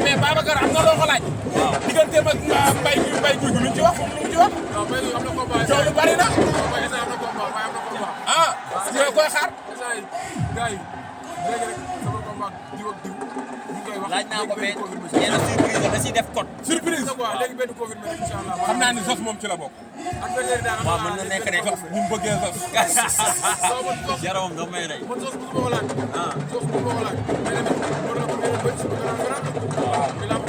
mais Babacar am na loo ko laaj. waaw digganteem ak mbay guy lu ci wax lu ci wax. waaw mbay am na combat. coow lu bari na. mbay am na combat waaye am na combat. ah yow koy xaar. gars yi léegi rek sama combat diw ak diw ñu koy wax. laaj naa ko mais nee na surprise da ciy def code. surprise quoi léegi benn confirmé rek incha allah. xam naa ni sos moom ci la bokk. waaw mën na nekk de. sos ni mu bëggee sos. yaramam daf may rey. man sos bu ma ko laaj. sos bu ma ko laaj. mais nag war na ko mën a bëri suñu gàllankoor. waaw